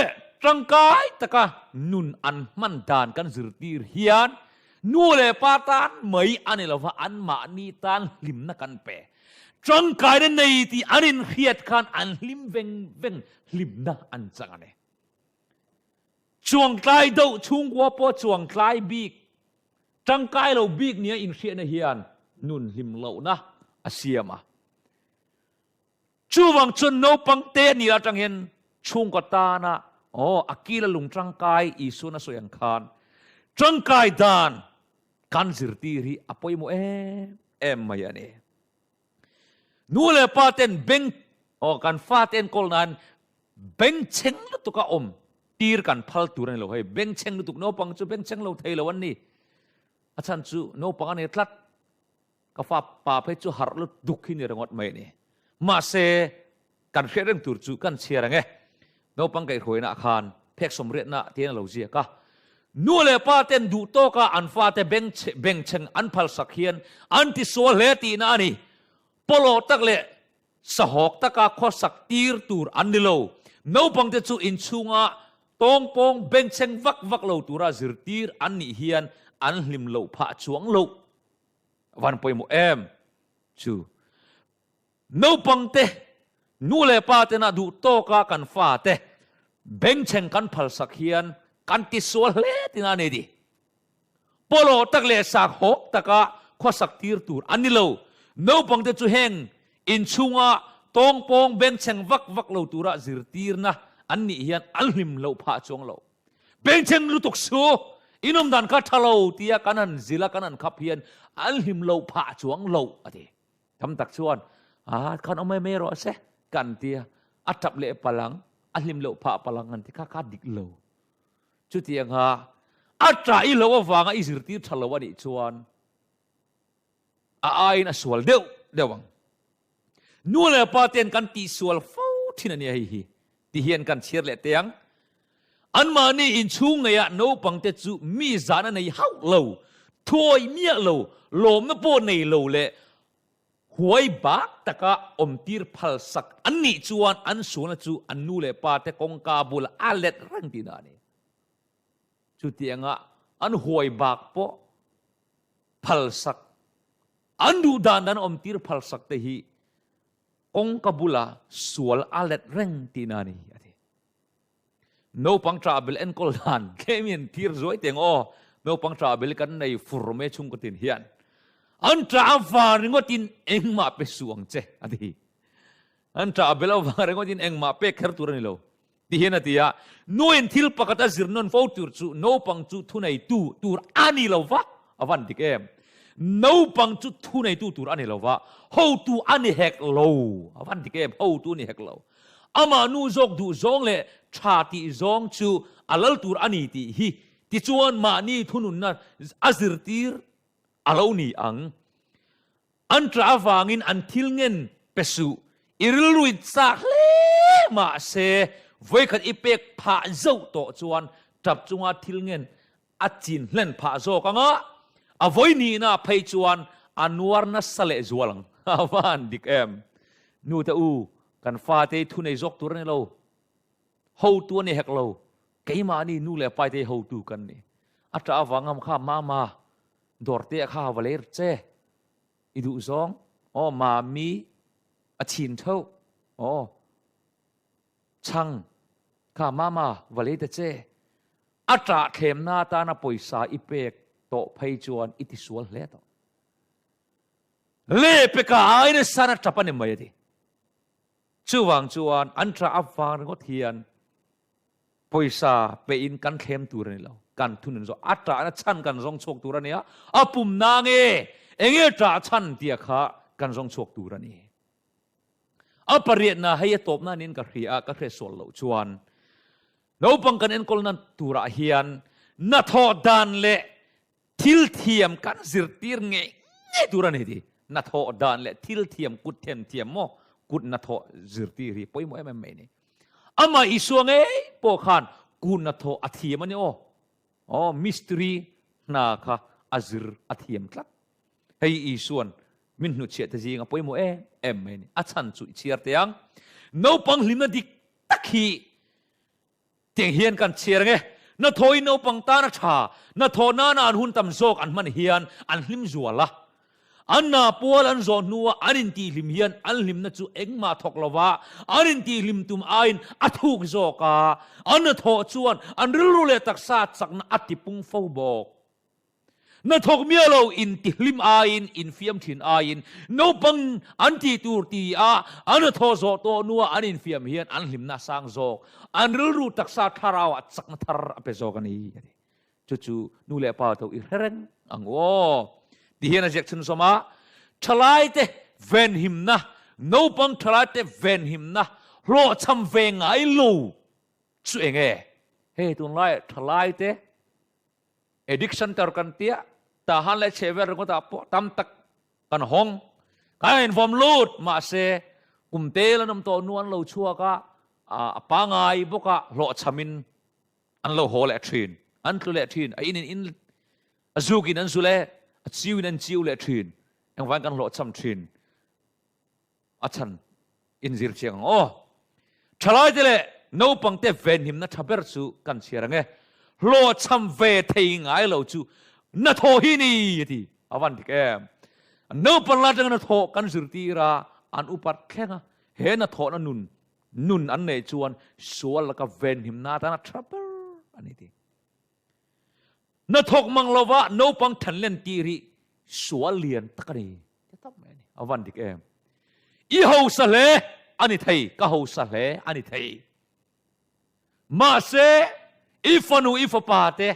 S1: tangkai taka nun an hman dan kan zirtir hian nu leh pa tan mai a ni lova, anmahni tan hlimna kan pe. Tangkaina nei tih an inhriat khan an hlim veng veng hlimna an chang a ni. Chuangtlai deuh chhungkua pawh chuangtlai bik, tangkai lo bik nia inhriatna hian nun hlim lohna a siam a. Chuvang chuan naupang te a nih atang hian chhungkaw tana aw a kila lung tangkai Isuan a sawi ang khan tangkai dan kan zirtir hi a pawimawh em em mai a ni. Nu leh pa ten beng aw kan fate enkawl nan bengchheng lutuk a awm tir kan phal tur a ni lo hei. Bengchheng lutuk naupang chu bengchheng lo thei lo an ni. A chhan chu naupang a ni tlat. Ka fa pa phei chu harh lutuk hi ni ringawt mai a ni. Mahse kan hriat reng tur chu kan chhiar ang e. Naupang kaihhruaina khan phek sawmriatna tiin a lo ziak a. Nu leh pa ten duh tawka an fate bengchheng an phalsak hian an tisual hle tihna a ni. Pawlawh tak leh sahawk taka khawsak tir tur an ni lo. Naupangte chu inchhunga tawngpawng bengchheng vak vak lo tura zirtir an nih hian an hlim loh phah chuang loh. Van pawimawh em chu. Naupangte, nu leh pa tena duh tawka kan fate bengchheng kan phalsak hian kan tisual hle tina a ni ti. Pawlawh tak leh sakhawk taka khawsak tir tur a ni lo. Naupangte chu heng inchhunga tawngpawng bengchheng vak vak lo tura zirtirna an nih hian an hlim loh phah chuang lo. Bengchheng lutuk su, in awm dan kha tha lo tia kan han zil a kan han khap hian an hlim loh phah chuang lo a ti. Tam tak chuan, A, khan awm em em rawh se, kan ti a, a tap leh palang, a hlim loh phah palang an ti kha kha dik lo. Chutianga a tah i loh avanga i zirtir tha lo a nih chuan a aiin a sual deuh deuh ang. Nu leh pa ten kan tihsual fo thin a nia hei hi, ti hian kan chhiar leh teh ang. Anmahni inchhung ngeiah naupangte chu mi zan a nei hauh lo, thuawih miah lo, lawmna pawh nei lo leh huai bak taka awmtir phalsak an nih chuan an sualna chu an nu leh pa te kawngka bulah a let reng tihna a ni. Chutianga an huai bak pawh phalsak, an duh dan dan awmtir phalsak te hi kawngka bula sual a let reng tihna a ni, a ti. Naupang ṭahbel enkawl dan tlem in thir zuai teng aw, naupang ṭahbel kan nei fur mai chhungkaw tin hian an ṭah avang ringawtin engmah pe suh ang che, a ti. An ṭahbel avang ringawtin engmah pek kher tur a ni lo. Ti hian a ti a, nuin thil pakhat a zir nawn fo tur chu naupang chu thuneitu tur a ni lo va, a van dik em? Naupang chu thuneitu tur a ni lo va, hotu a ni hek lo, a van dik em? Hotu a ni hek lo. Amah nu zawk duh zawng leh tha tih zawng chu a lal tur a ni tih hi tichuan mahni thununna a zirtir a lo ni ang. An ṭah avangin an thil ngen pe suh, i rilru in chak hle mahse vawikhat i pek phah zauh tawh chuan ṭap chunga thil ngen a chin hlen phah zawk ang a, a vawi nihna phei chuan a nuar nasa leh zual ang. A van dik em? Nu te u, kan fate hi thunei zawk tur a ni lo. Hotu a ni hek lo. Keimahni nu leh paite hi hotu kan ni. A ṭah avang ngam kha mama, dawrte a kha va ler che. I duh zawng, aw mami, a chin theuh, aw chhang. Kha mama, va lei ta che. A ṭah thlemna atana pawisa i pek tawh phei chuan i tisual hle tawh. Le peka ai nasa na ṭap a ni mai a ti. Chuvang chuan an ṭah avang ringawt hian pawisa pein kan thlem tur a ni lo. Kan thunun zawk a ṭahna chhan kan zawng chhuak tur a ni a, a pumna nge enge ṭah chhan tia kha kan zawng chhuak tur a ni. A pariatna hei a tawpna niin ka hria a, ka hre sual loh chuan naupang kan enkawlna turah hian hnathawh dan leh Thil thiam kan zirtir ngei ngei tur a ni ti. Hnathawh dan leh thil thiam kut them thiam maw kut hnathawh zirtir hi pawimawh em em mai a ni. Amah Isua ngei pawh khan kut hnathawh a thiam a ni aw. Aw mistiri hna kha a zir a thiam tlat. Hei Isua'n min hnuchhiah te zinga pawimawh em em mai a ni. A chhan chu i chhiar teh ang. Naupang hlimna dik tak hi Tiang hian kan chhiar ang e, Hnathawhin naupang tan a tha, hnathawh nana an hun tam zawk an hman hian an hlim zual a. An hna pual an zawh hnua an intihhlim hian an hlimna chu engmah thawk lova an intihhlim tum aiin a thuk zawk a, an hnathawh chuan an rilru leh taksa chakna a tipung fo bawk. Hnathawk miah lo intihlim aiin, infiam thin aiin, naupang an tih tur ti a an hnathawh zawh tawh hnua an infiam hian an hlimna a sang zawk, an rilru taksa thlarauah chakna thar a pe zawk a ni a ti. Chu chu nu leh pa tho i hre reng ang u aw. Ti hian a ziak chhunzawm a, Thalaite venhimna, naupang thalaite venhimna hlawhchham ve ngai lo chu eng e? Hei tunlaiah thalaite Addiction tar kan tia, tahan leh chhe vel ringawt ah pawh tam tak kan hawng. Kan invawm lut, mahse kum tel an awm tawh hnu an lo chhuak a, a pangai bawk a hlawhchham in an lo haw leh thin, an tlu leh thin, a in in in, a zuk in an zu leh, a chiu in an chiu leh thin, engvangin kan hlawhchham thin. A chhan inzir chiang ang aw. Thalaite leh naupangte venhimna tha ber chu kan chhiar ang e. Hlawhchham ve thei ngai lo chu hnathawh hi ni a ti. A van dik em. Naupang lai atanga hnathawh kan zirtir a, an upat thleng a, he hnathawhna nun nun an neih chuan sual laka venhimna atana tha ber a ni ti. Hnathawk mang lova naupang thanlen tir hi sual lian tak a ni. Ti tawp mai a ni. A van dik em. I hausa hle a ni thei, ka hausa hle a ni thei. Mahse, i fanu i fapa te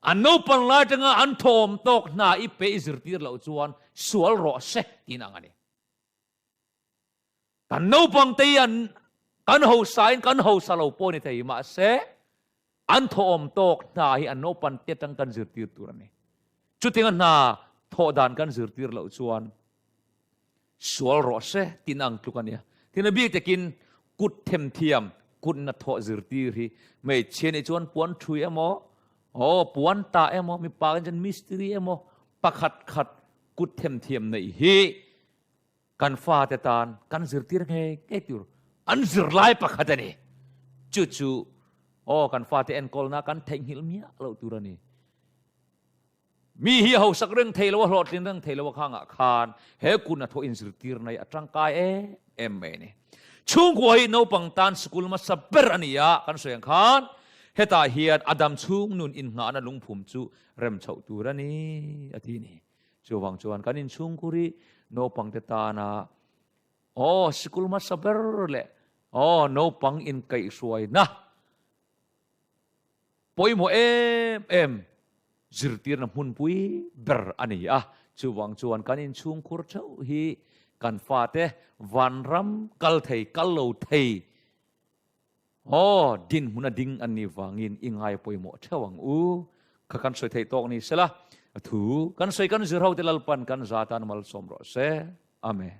S1: an naupang lai atanga an thawm tawk hna i pe i zirtir loh chuan sual rawh se tiin ang a ni. Kan naupang te hi an kan hausa in kan hausa lo pawh ni thei mahse an thawhawm tawk hna hi an naupan te atang kan zirtir tur a ni. Chutinga hna thawh dan kan zirtir loh chuan sual rawh se tin ang tluk a nia. Tin a bik takin kut themthiam, kut hnathawh zirtir hi hmeichhia nih chuan puan thui emaw, aw puan tah emaw, mipa kan chuan mistiri emaw pakhat khat kut themthiam neih hi Kan fate tan kan zirtir ngei ngei tur an zirlai pakhat a ni. Chu chu aw kan fate enkawlna kan theihnghilh miah loh tur a ni. Mi hi hausak reng thei lo a hlawhtlin reng thei lo a khangah khan he kun a thawh inzirtir na hi a tangkai em em mai a ni. Chhungkua hi naupang tan sikul hmasa ber a ni a, kan sawi ang khan hetah hian a dam chhung nun innghahna lungphum chu rem chhoh tur a ni a ti a ni. Chuvang chuan kan inchhungkur hi naupangte tana aw sikul hmasa ber leh aw naupang inkaihhruaina pawimawh em em zirtirna hmunpui ber a ni a. Chuvang chuan kan inchhungkhur theuh hi kan fate vanram kal thei kal lo thei Aw, dinhmun a ding an nih vangin i ngai pawimawh theuh ang u. Kha kan sawi theih tawk ni sela, a thu kan sawi kan zir ho te Lalpan kan za tan malsawm rawh se. Amen.